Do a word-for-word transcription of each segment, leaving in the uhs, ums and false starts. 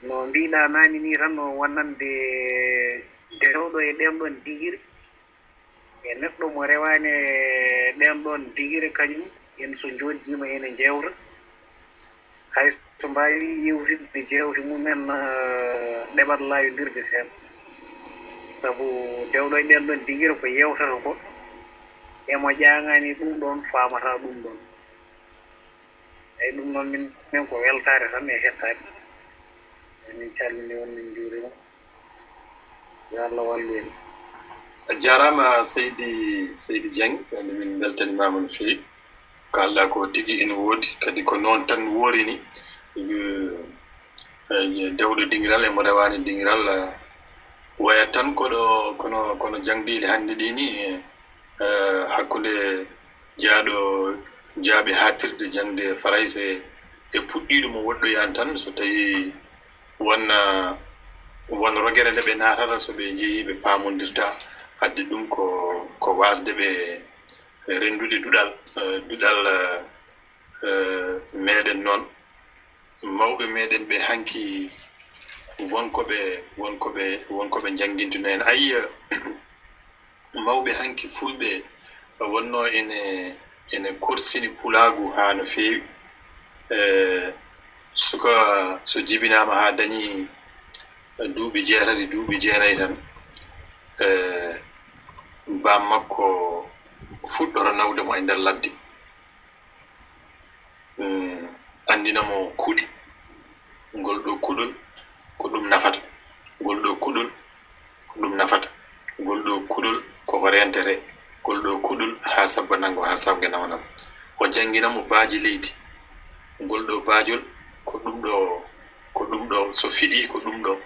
No mbiɗa naane ni tan, no wonande dewɗo e ɗen ɗon digiri, e neɗɗo mo rewaani e ɗen ɗon digiri, kañum en so njooɗdiima ene njeewta, hay so mbaawi yewtidde jeewte mumen, eh, ɗeɓat laawindirde seeɗa. Sabu dewɗo e ɗen ɗon digiri ko yewtata ko, emo ƴaŋaani ɗum ɗon, faamata ɗum ɗon. Eyi, ɗum noon, min, min ko weltaare tan e hettaade. Emin calmini on, min njuurima. Yo Allah wallu en. A jaaraama, Seydi, Seydi Dieng, wonde min mbeltanimaama no feewi. Ko alɗa ko tigi ina woodi, kadi ko noon tan woori ni. Sabi, eh, dewɗo dingiral e mo rewaani dingiral, eh, wayat tan ko ɗo, kono, kono jaŋdiili hannde ɗi ni, eh, eh, hakkunde jaaɗo jaaɓi haaɗtirde jaŋde Farayse e puɗɗiiɗo mo woɗɗoyaani tan, so tawii won, eh, won rogere nde ɓe naatata, so ɓe njehii ɓe paamondirta, hadde ɗum ko, ko waasde ɓe renndude duɗal, eh, duɗal, eh, eh, meɗen noon. Mawɓe meɗen ɓe hanki wonko ɓe, wonko ɓe, wonko ɓe njanngintino en. Ayi, eh, mawɓe hanki fulɓe wonno ene, ene korsini pulaagu haa no feewi. Eh, suka so jibinaama haa dañi duuɓi jeetati, duuɓi jeenayi tan, eh, baam makko fuɗɗora nawde mo e nder ladde. Mm, anndina mo kuɗi. Ngol ɗo kuɗol ko ɗum nafata. Ngol ɗo kuɗol ko ɗum nafata. Ngol ɗo kuɗol ko ko rentete. Ngol ɗo kuɗol haa sabba nanngo, haa sabga nawanam. O janngina mo baaji leydi. Ngol ɗo baajol ko ɗum ɗo, ko ɗum ɗo, so fiɗi ko ɗum ɗo.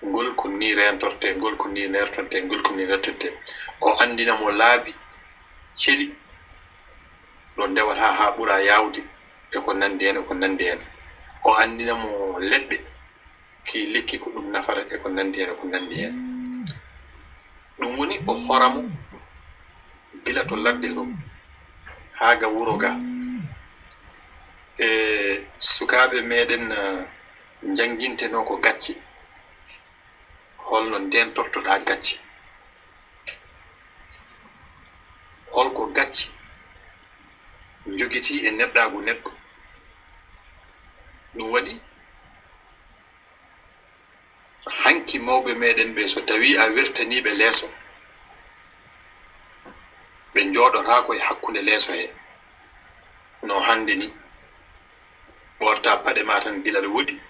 Ngol ko ni rentorte, ngol ko ni nertorte, ngol ko ni rettorte. O anndina mo laabi celi ɗo ndewata haa ɓura yaawde, e ko nanndi heen, e ko nanndi heen. O anndina mo leɗɗe, ki lekki ko ɗum nafata, e ko nanndi heen, e ko nanndi heen. Ɗum woni o hora mo gila to ladde to, haa ga wuro ga. E sukaaɓe meɗen, eh, njanngintenoo ko gacce. Holno ndentortoɗaa gacce? Holko gacce njogitii e neɗɗaagu neɗɗo? Ɗum waɗi hanki mawɓe meɗen ɓe, so tawii a wertanii ɓe leeso, ɓe njooɗotaako e hakkunde leeso he, no hannde ni. Ɓoorta paɗe ma tan gila ɗo woɗi,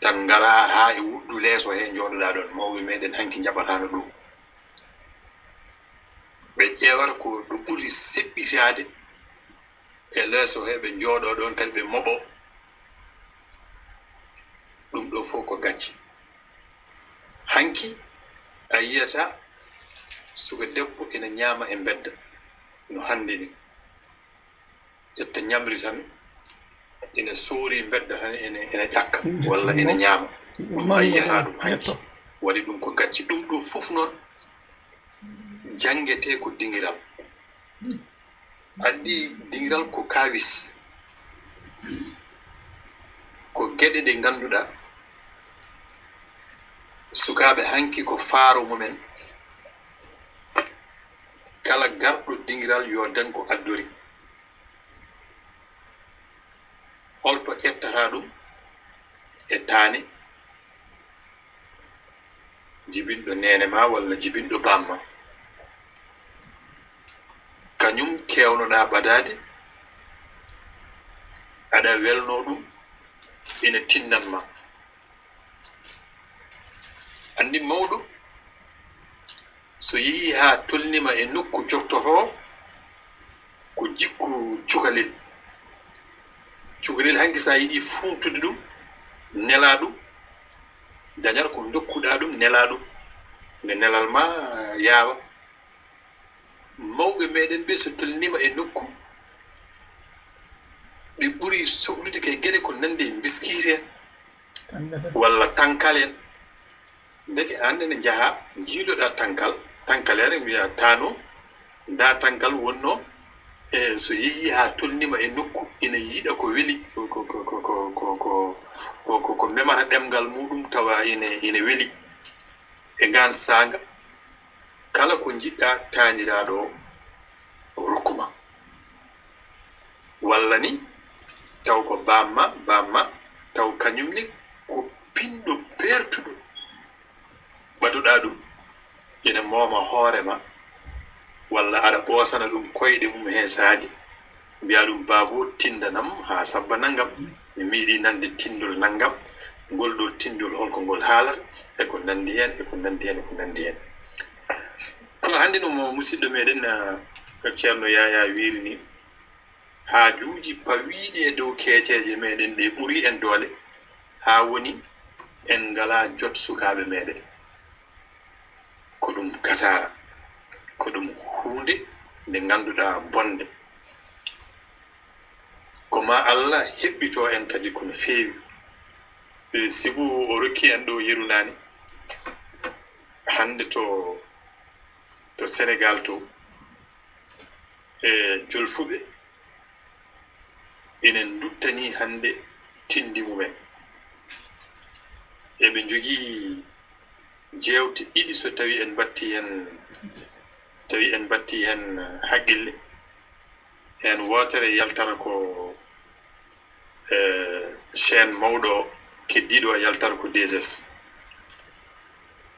tan ngara haa e wuɗɗu leeso he njooɗoɗaa ɗon. Mawɓe meɗen hanki njaɓataano ɗum. Ɓe ƴeewata ko ɗo ɓuri seɓɓitaade e leeso he, ɓe njooɗoo ɗon, kadi ɓe moɓo. Ɗum ɗo fof ko gacce. Hanki a yiyata suka debbo ene ñaama e mbedda no hannde ni. Ƴetta ñamri tan, ene soori mbedda tan, ene, ene ƴakka, walla ene ñaama. Ɗum a yiyata ɗum hanki. Waɗi ɗum ko gacce. Ɗum ɗo fof noon, janngetee ko dingiral. Addi dingiral ko kaawis. Ko geɗe ɗe ngannduɗaa, sukaaɓe hanki ko faaro mumen. Kala garɗo dingiral yo dañ ko addori. Holto ƴettata ɗum e taane jibinɗo neene ma walla jibinɗo baam ma? Kañum keewnoɗaa ɓadaade, aɗa welnoo ɗum, ina tinnan ma. Anndi mawɗo, so yehii haa tolnima e nokku jogtotoo, ko jikku cukalel. Cukalel hanki so a yiɗi fuuntude ɗum, nelaa ɗum, dañat ko ndokkuɗaa ɗum, nelaa ɗum, nde nelal ma yaawa. Mawɓe meɗen ɓe so tolnima e nokku, ɓe ɓuri sohlude kay geɗe ko nandi e mbiskiit en, walla tankal en. Ndeke aan ene njaha, njiiloɗaa tankal, tankaleere, mbiya taano, ndaa tankal wonno E so yehii haa tolniima e nokku, ina yiɗa ko weli, ko, ko memata ɗemngal muuɗum, tawa ina, ina weli. E ngaan saanga, kala ko njiɗɗaa taaniraaɗo o rokku ma. Walla ni, taw ko baam ma, baam ma, taw kañum ne ko pinɗo peertuɗo. Ɓadoɗaa ɗum, ina mooma hoore ma, walla aɗa ɓoosana ɗum koyɗe mum heen saaji. Mbiyaa ɗum, "Baabo, tinndanam haa sabba nanngam. Mi meeɗii nande tinndol nanngam. Ngol ɗoo tinndol, holko ngol haalata?" E ko nanndi heen, e ko nanndi heen, e ko nanndi heen. Kono hannde no mo musidɗo meɗen, eh, Ceerno Yaya wiiri ni, haajuuji pawiiɗi e dow keeceeje meɗen ɗe ɓuri en doole, haa woni en ngalaa jot sukaaɓe meɗen. Ko ɗum kasaara, ko ɗum huunde nde ngannduɗaa bonnde. Ko ma Allah heɓɓito en kadi ko no feewi. E, sibu o rokki en ɗo yeru naane, hannde to, to Senegaal to, e, jolfuɓe ina nduttani hannde tindi mumen. Eɓe njogii jeewte ɗiɗi, so tawi en mbatti heen, so tawi en mbatti heen, eh, haqqille. Heen wootere yaltata ko, eh, chaîne mawɗo o, keddiiɗo o yaltata ko deux S.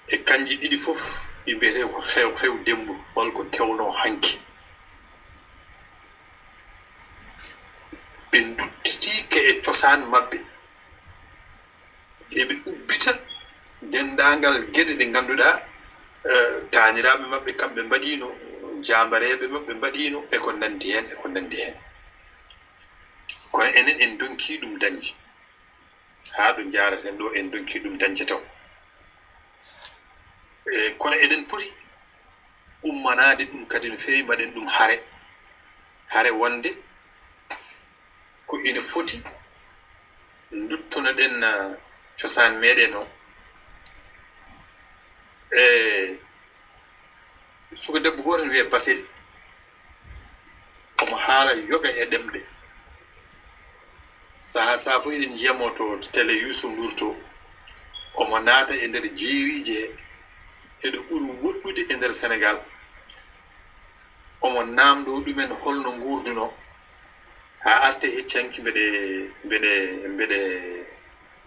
E kanji ɗiɗi fof, ɗi mbiyetee ko xew-xew demmbu, holko kewnoo hanki. Ɓe nduttitiike e cosaan maɓɓe. Eɓe ubbita denndaangal geɗe ɗe ngannduɗaa, eh, taaniraaɓe maɓɓe kamɓe mbaɗiino, jaambareeɓe maɓɓe mbaɗiino, e ko nanndi heen, e ko nanndi heen. Kono enen en ndonkii ɗum dañde. Haa ɗo njaaraten ɗo, en ndonkii ɗum dañde taw. E, kono eɗen poti ummanaade ɗum kadi no feewi, mbaɗen ɗum hare. Hare wonde ko ina foti nduttonoɗen, ah, cosaan meɗen o. E suka debbo gooto ne wiyee Basel, omo haala yoga e ɗemɗe. Sahaa sahaa fof eɗen njiyamo to télé Youssou Ndour to, omo naata e nder jeeriiji he, eɗo ɓuri woɗɗude e nder Senegaal. Omo naamndoo ɗumen holno nguurduno, haa arte hecci hanki mbeɗe, mbeɗe, mbeɗe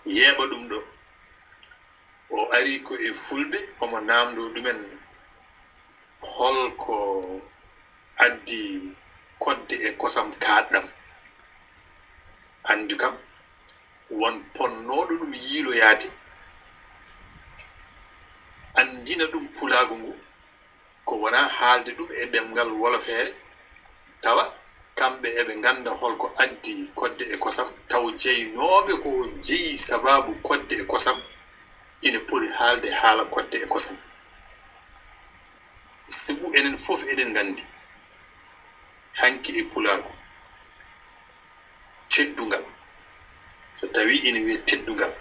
yeeɓa ɗum ɗo. O ari ko e Fulɓe, omo naamndoo ɗumen holko addi koɗde e kosam kaaɗɗam. Anndi kam, won ponnooɗo ɗum yiiloyaade, anndina ɗum pulaagu ngu, ko wonaa haalde ɗum e ɗemngal wolofeere, tawa kamɓe eɓe ngannda holko addi koɗde e kosam, taw jeynooɓe ko jeyi sabaabu koɗde e kosam ina poti haalde haala koɗde e kosam. Sibu enen fof eɗen nganndi, hanki e pulaagu, teddungal, so tawii ina wiyee teddungal,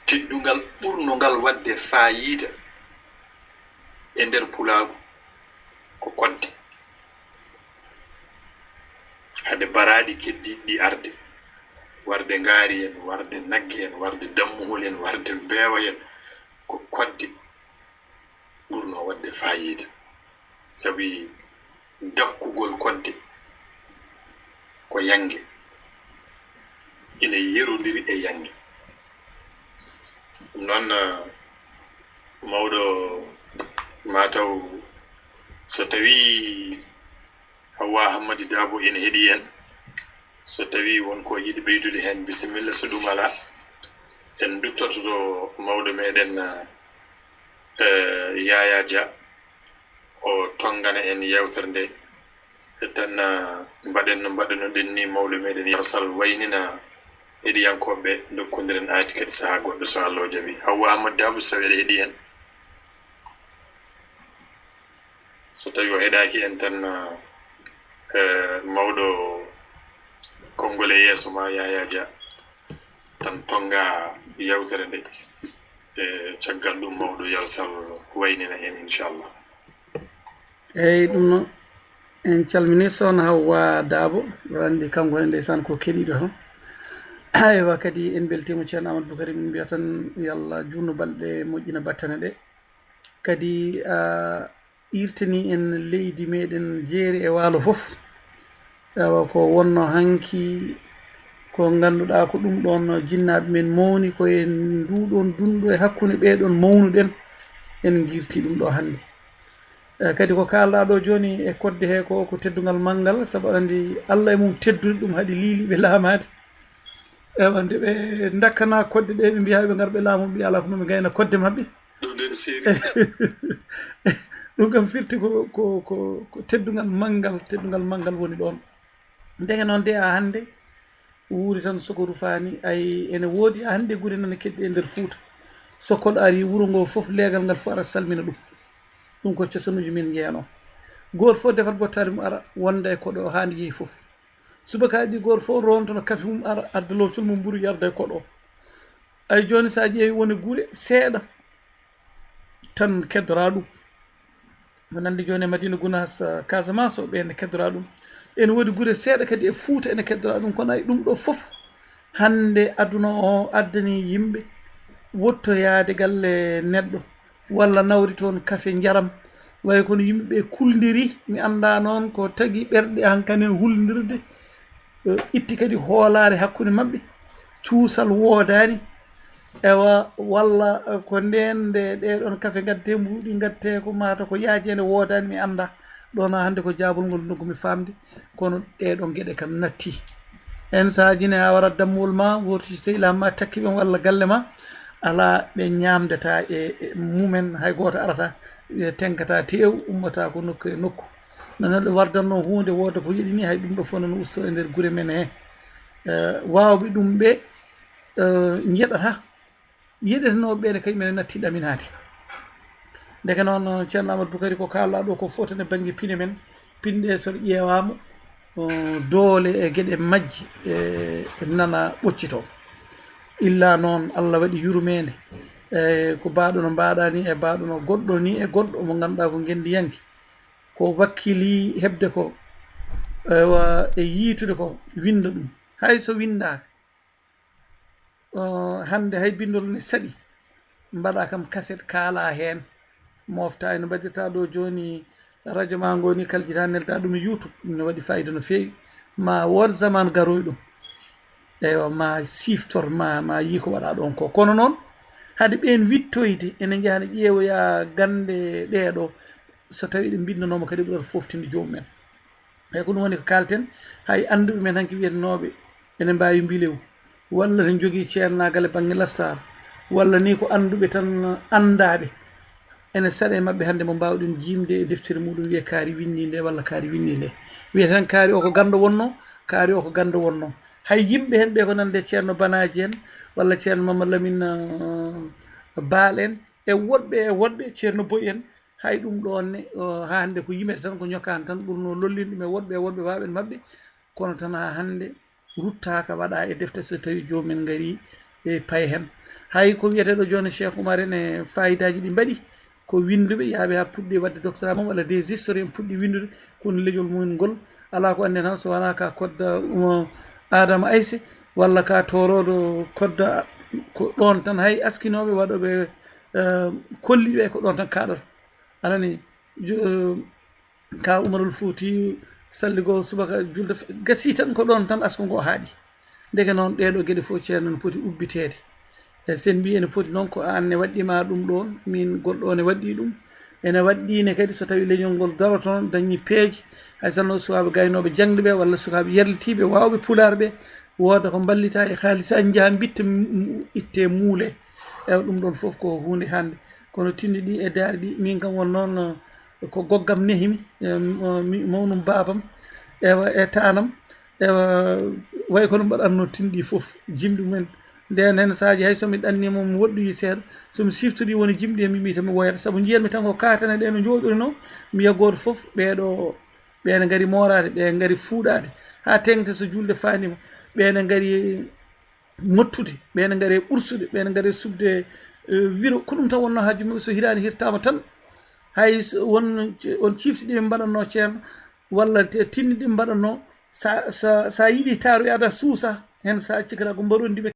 teddungal ɓurnongal waɗde faayiida e nder pulaagu ko koɗde. Hade baraaɗi keddiiɗi ɗi arde, warde ngaari en, warde nagge en, warde dammuhol en, warde mbeewa en, ko koɗde ɓurnoo waɗde faayiida. Sabi dakkugol koɗde ko yannge, ina yerondiri e yannge. Ɗum noon, eh, mawɗo, mataw so tawii Hawwa Hammadi Dabo ina heɗii en, so tawii won ko yiɗi ɓeydude heen, bisimilla, so ɗum alaa, en nduttoto to mawɗo meɗen, eh, Yaya Dia, o tonngana en yeewtere nde. E tan, ah, mbaɗen no mbaɗunoɗen ni, mawɗo meɗen Yero Sall waynina heɗiyankooɓe, ndokkondiren aadi kadi sahaa goɗɗo so Allah o jaɓi. Hawwa Amadou Dabo, so tawii aɗa heɗii en. So tawii o heɗaaki en tan, ah, eh, mawɗo konngol e yeeso ma, Yaya Dia, tan tonnga yeewtere nde. E caggal ɗum, mawɗo Yero Sall waynina en, inchallah. Eyyi, ɗum noon, en calmini Sokhna Hawwa Dabo, aɗa anndi kanko ne ndeysaan ko keɗiiɗo tan. Aywa, kadi en mbeltiima Ceerno Amadou Boukari, min mbiya tan yo Allah juutnu balɗe, moƴƴina battane ɗe. Kadi a iirtanii en leydi meɗen Jeeri e Waalo fof. Awa, ko wonno hanki, ko ngannduɗaa ko ɗum ɗoon jinnaaɓe men mawni ko e nduu ɗoon dunɗo e hakkunde ɓee ɗoon mawnuɗen, en ngirtii ɗum ɗo hannde. E kadi ko kaalɗaa ɗo jooni e kodde he ko, ko teddungal manngal, sabu aɗa anndi Allah e mum teddude ɗum haɗi liiliiɓe laamaade. Ewa, nde ɓe ndakkana kodde ɗe, ɓe mbiya ɓe ngar ɓe laamu, ɓe ala ko ɓe ngayna kodde maɓɓe. Ɗum ɗen seeri. Ɗum kam firti ko, ko, ko, ko teddungal manngal, teddungal manngal woni ɗoon. Ndeke noon de a hannde wuuri tan soko rufaani, ay ene woodi a hannde gure nana keddi e nder Fuuta. So koɗo ari wuro ngo fof, leegal ngal fof ara salmina ɗum. Ɗum ko cosanuuji men njeyanoo. Gooto fof defat bottaari mum ara wonda e koɗo o haa nde yehi fof. Subakaaji ɗi gooto fof rontono kafe mum ara adda loocol mum mburu yarda e koɗo o. Ay jooni so a ƴeewi woni gure seeɗa tan keddoraa ɗum. Mo nandi jooni e Madina Gunaas, eh, Casamance o ɓe ene keddoraa ɗum. Ene woodi gure seeɗa kadi e Fuuta ene keddoraa ɗum. Kono ay ɗum ɗo fof hannde aduna o addani yimɓe wottoyaade galle neɗɗo walla nawri toon kafe njaram. Way kono yimɓe ɓe kuldiri, mi anndaa noon ko tagi ɓerɗe hankanen hulndirde, eh, itti kadi hoolaare hakkunde maɓɓe, cuusal woodaani. Ewa, walla, eh, ko ndeen nde ɗee ɗoon kafe ngadde mbuuɗi, ngadde ko mata ko yaajeende woodaani, mi anndaa. Ɗoon haa hannde ko jaabol ngol ndokkumi faamde, kono ɗee ɗoon geɗe kam natti. Heen sahaaji ne a warat dammuwol ma, worti sehilaaɓe ma takki ɓe walla galle ma, alaa ɓe ñaamdata e, e mumen, hay gooto arata, ɓe tenkata teew, ummata ko nokku e nokku. No neɗɗo wardanno huunde, wooda ko yiɗi ni, hay ɗum ɗo fof nana usto e nder gure men he. Eh, waawɓe ɗum ɓe, eh, njeɗata. Yiɗetenooɓe ɓe ne kañum en natti ɗaminaade. Ndeke noon, Ceerno Amadou Boukari, ko kaalɗaa ɗo ko fof tan e bannge pine men, pinɗe so ɗe ƴeewaama, o, doole e geɗe majje, e, nana ɓoccitoo. Illa noon, Allah waɗi yurmeende, e, ko baaɗo no mbaaɗaa ni, e baaɗo no goɗɗo ni, e goɗɗo mo ngannduɗaa ko ngenndiyanke. Ko wakkili heɓde ko, ewa, e yiitude ko, winnda ɗum. Hay so winndaaka, o, hannde hay binndol ne saɗi, mbaɗa kam kaset, kaala heen, mofta eno mbaɗirta ɗo jooni, radio ma ngo ni, kaljita, nelda ɗum e YouTube, ɗum ne waɗi fayida no feewi. Ma wood zaman garoy ɗum. Eywa, ma siftor, ma, ma yi ko waɗa ɗon ko. Kono noon, hade ɓeen wittoyde, ene njaha ne ƴeewoya gannde ɗee ɗo, so tawi ɗe mbinndanoma kadi, ɓurata foftinde joomum en. Eyi, ko ɗum woni ko kaalten, hay annduɓe men hanki wiyetenooɓe ene mbaawi mbilew, walla ne njogii ceernaagal e bannge lastaar, walla ni ko annduɓe tan, anndaaɓe. Ene saɗa e maɓɓe hannde mo mbaawɗen jiimde e deftere muɗum, wiye kaari winndi nde walla kaari winndi nde. Wiyata tan kaari o ko ganndo wonno, kaari o ko ganndo wonno. Hay yimɓe heen ɓe ko nande Ceerno Banaaji en, walla Ceerno Mamad Lamin, eh, Baal en, e woɗɓe, e woɗɓe, Ceerno Boy en, hay ɗum ɗoon ne, eh, haa hannde ko yimete tan, ko ñokkaani tan, ɓurno lollin ɗum e woɗɓe, e woɗɓe waawɓe maɓɓe. Kono tan haa hannde ruttaaka waɗa e defte so tawi joomum en ngari e paye heen. Hay ko wiyeteeɗo jooni Cheikh Oumar en e faayidaaji ɗi mbaɗi, ko winnduɓe yaaɓe haa puɗɗi waɗde doctorat mum walla des historien puɗɗi winndude, kono lejol mum ngol alaa ko anndi tan so wonaa ka kodda, um, Adama Ayse walla ka tooroodo kodda, ko ɗoon tan hay askinooɓe waɗooɓe, eh, kolliiɓe ko ɗoon tan kaaɗata. Anani, jo-, eh, ka Umarul Fuuti salligo subaka julde f-, gasi tan ko ɗoon tan asko ngo haaɗi. Ndeke noon ɗee ɗoo geɗe fof, Ceerno, no poti ubbiteede. E sen mbii ene poti noon ko aan ne waɗɗi ma ɗum ɗoon, min goɗɗo o ne waɗɗi ɗum. Ene waɗɗi ne kadi so tawi leñol ngol daroto noon, dañi peeje, hay sinno sukaaɓe gaynooɓe jaŋde ɓe walla sukaaɓe yarlitiiɓe waawɓe pulaar ɓe, wooda ko mballita e haalisaaji, njaha mbitta, m-, m-, itte muule. Ewa, ɗum ɗoon fof ko huunde hannde. Kono tinndi ɗi e daari ɗi, min kam won noon, ko goggam nehimi, e, mi, mawnum baabam, ewa, e taanam, ewa, way kono mbaɗatno tinɗi fof, jimɗi mumen. Nden heen sahaaji hay so mi ɗannima, mi woɗɗoyi seeɗa, so mi siftori woni jimɗi e mimi tan mi woyata, sabu njiyanmi tan ko kaatane ɗe no njooɗori no, mi wiya gooto fof, ɓeeɗo, ɓe ne ngari mooraade, ɓe ngari fuuɗaade, haa teŋti so juulde faandiima, ɓe ne ngari mottude, ɓe ne ngari ɓursude, ɓe ne ngari suɓde, eh, wiro, ko ɗum tan wonno haaju maɓɓe, so hiraani hirtaama tan, Hay so won, on ciifti ɗi ɓe mbaɗatnoo ceerno, walla te-, tinni ɗi ɓe mbaɗatnoo, sa, sa, sa yiɗi taaru, aɗa suusa heen, sa accii kala ko mbaɗondi ɓe.